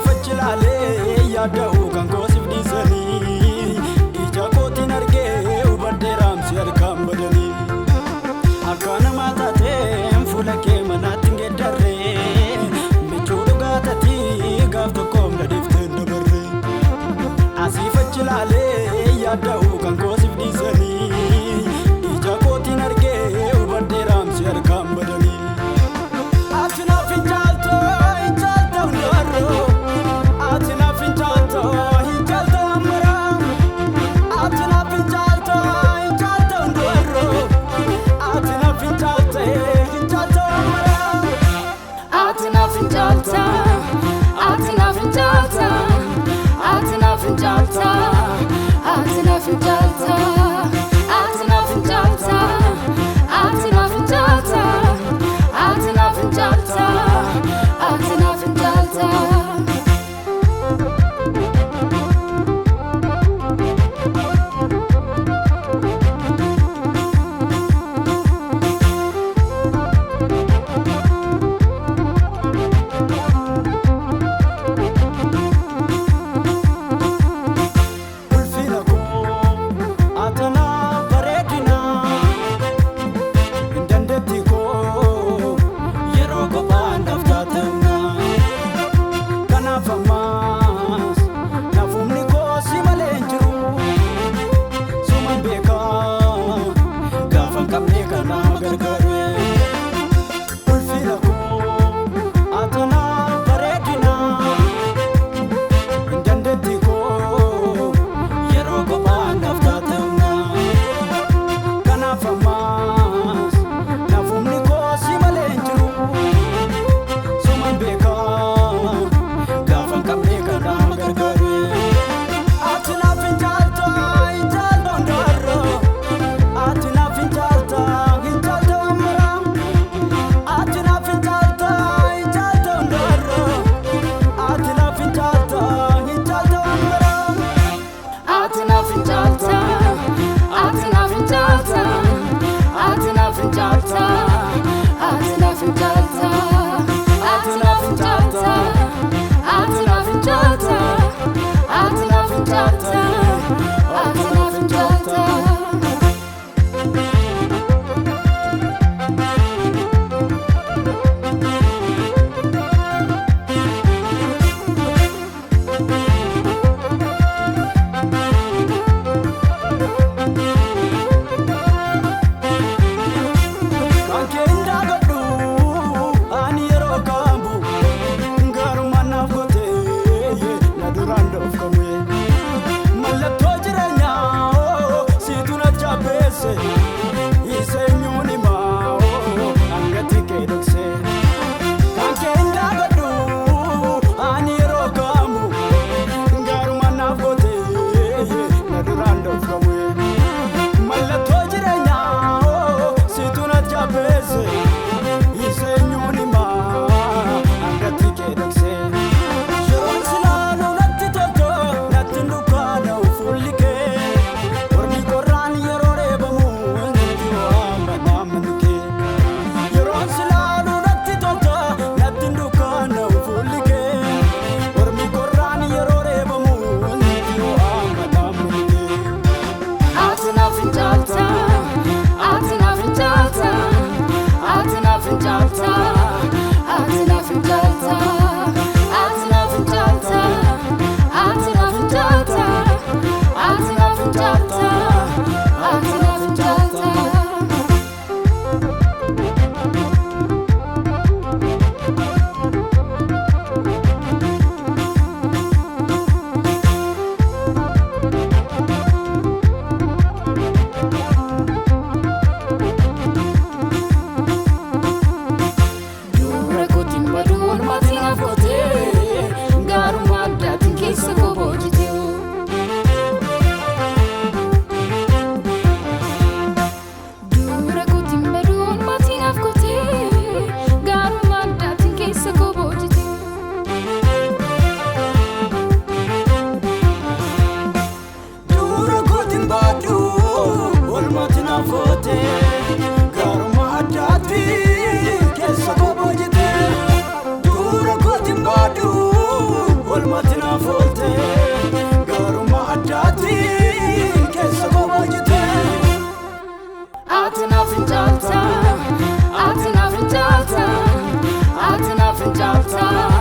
Asiif achi ilaalee yaadda'uu kan koosif dhiisanii ija kootiin argee hubadhee raamsi harkaan badanii. Akka namaa taateen fuula kee manaatti hin geeddarree michuu dhugaa tatii gaaf tokkoom na dhiiftee hin dabarree. Asiif achi ilaalee yaadda'uu kan koosif dhiisanii ija kootiin argee hubadhee raamsi harkaan badanii. Ati naaf hin caaltu hin caaltu hundarroo ati naaf hin caaltu hin caaltu ammaraa ati naaf hin caaltu hin caaltu hundarroo ati naaf hin caaltu hin caaltu ammaraa. Ati naaf hin caalta, ati naaf hin caalta, ati naaf hin caalta, ati naaf hin caalta, ati naaf hin caalta, ati naaf hin caalta, ati naaf hin caalta, ati naaf hin caalta. Ulfina koo atanaa bareedina hin dandeetti koo yeroo kophaan dhaftaatamna kanaaf ammaas naafumni koo si malee hin jiru suman beekaa gaafa hin qabne kan nama gargaaru. Ulfina koo atanaa bareedina. Hin dandeetti koo yeroo kophaan dhaftaatamna kanaaf ammaas naafumni koo si malee hin jiru suman beekaa gaafa hin qabne kan nama gargaaru. Ati naaf hin caaltu hin caaltu hundarroo ati naaf hin caaltu hin caaltu ammaraa ati naaf hin caaltu hin caaltu hundarroo ati naaf hin caaltu hin caaltu ammaraa. Ati naaf hin caalta, ati naaf hin caalta, ati naaf hin caalta, ati naaf hin caalta, ati naaf hin caalta, ati naaf hin caalta, ati naaf hin caalta, ati naaf hin caalta. Kan kee hin daagadhu ani yeroo kambu gaarummaan naaf gootee na duraan dhoofkamu. Mallattoo jireenyaa siitu na jabeesse isa eenyuun himaa hangati kee dhokse. Kan kee hin daagadhu ani yeroo kambu gaarummaan naaf gootee na duraan dhoofkamu. Mallattoo jireenyaa siitu na jabeesse isa eenyuun himaa hangati kee dhokse. Yeroon si ilaalu natti tolto natti hin dukkaana'u fuulli kee mormi qorraan yeroo reebamu natti waamama manni kee. Yeroon si ilaalu natti tolto natti hin dukkaana'u fuulli kee mormi qorraan yeroo reebamu natti waamama manni kee. Ati naaf hin caalta, ati naaf hin caalta, ati naaf hin caalta, ati naaf hin caalta, ati naaf hin caalta, ati naaf hin caalta, ati naaf hin caalta, ati naaf hin caalta. Dura kootiin baduu olmaatiin naaf gootee gaarummaa addaatiin keessa koo boojite. Dura kootiin baduu olmaatiin naaf gootee gaarummaa addaatiin keessa koo boojite. Dura kootiin baadhu olmaati naaf goote gaarummaa addaatti keessa koo boojite. Dura kootiin baadhu. Ati naaf hin caalta, ati naaf hin caalta, ati naaf hin caalta.